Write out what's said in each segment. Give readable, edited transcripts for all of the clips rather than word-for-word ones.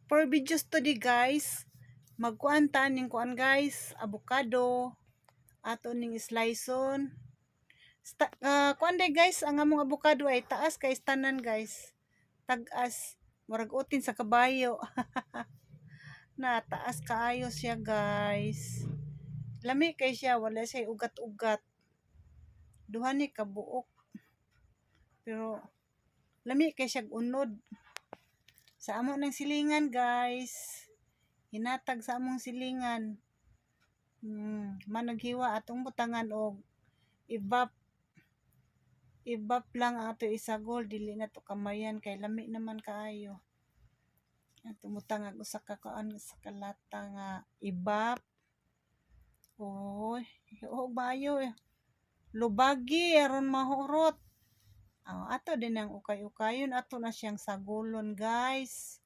For videos to di, guys. Magkuan ta ning kuan, guys, avocado. Ato ning sliceon. Kuan day, guys, ang among avocado ay taas kay tanan, guys. Tag-as, murag utin sa kabayo. Na taas kaayo siya, guys. Lami kay siya, wala siya ugat-ugat. Duha ni kabuok. Pero lami kay siya unod. Sa amo ng silingan, guys. Hinatag sa among silingan. Managhiwa atong butangan og evap. Evap lang ang ato isagol, dili na to kamayan kay lami naman kaayo. Atong butangag usa ka kuan sa kalata nga evap. Oy, oh bayo eh. Lubagi aron mahurot. Oh, ato din ang ukay-ukayon, ato na siyang sagulon, guys.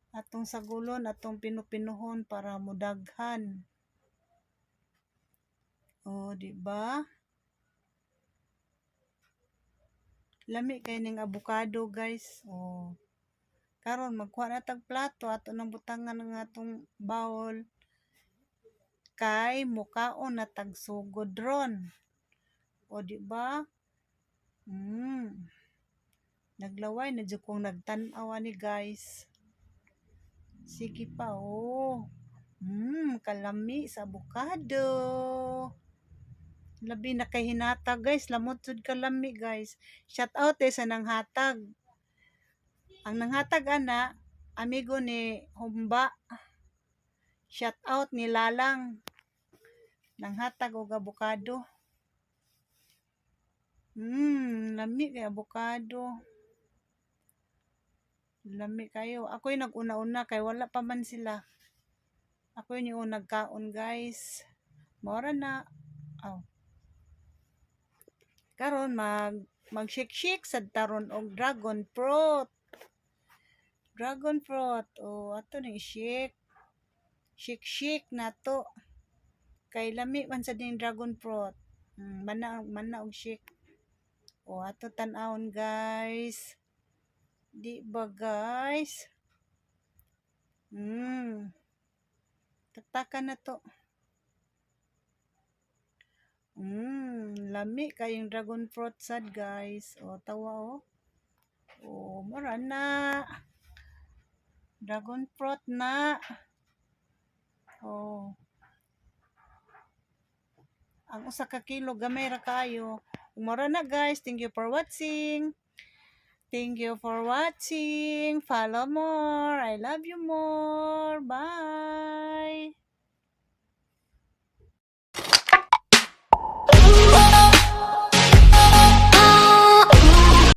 Atong sagulon, atong pinupinuhon para mudaghan. Oh, di ba? Lami kay ning avocado, guys. Oh. Karon magkuha na tag plato, ato nang butangan ang atong bowl kay mukaon na tag sugod ron. O, di ba? Naglaway na jud kong nagtan-aw ani, guys. Sige pa, oh. Kalami sa avocado. Labi na kay hinatag, guys, lamot jud kalami, guys. Shout out eh sa nanghatag. Ang nanghatag ana, amigo ni Humba. Shout out ni Lalang. Nanghatag og avocado. Lami kay avocado. Lami kayo. Ako'y nag-una-una kay wala pa man sila. Ako'y ni nagkaon, guys. Mora na. Oh. Karon mag shake shake sad taron og dragon fruit. Dragon fruit. Oh, ato ning shake. Shake shake nato. Kay lami man sad ning dragon fruit. Mana mana og shake. Oh, ato tan-awon, guys. Di ba, guys? Taktakan na to. Lami kayong dragon fruit sad, guys. Oh, tawa oh. Oh, mura na. Dragon fruit na. Oh. Ang usa ka kilo gamay ra kaayo. Mura na, guys. Thank you for watching. Thank you for watching. Follow more. I love you more. Bye.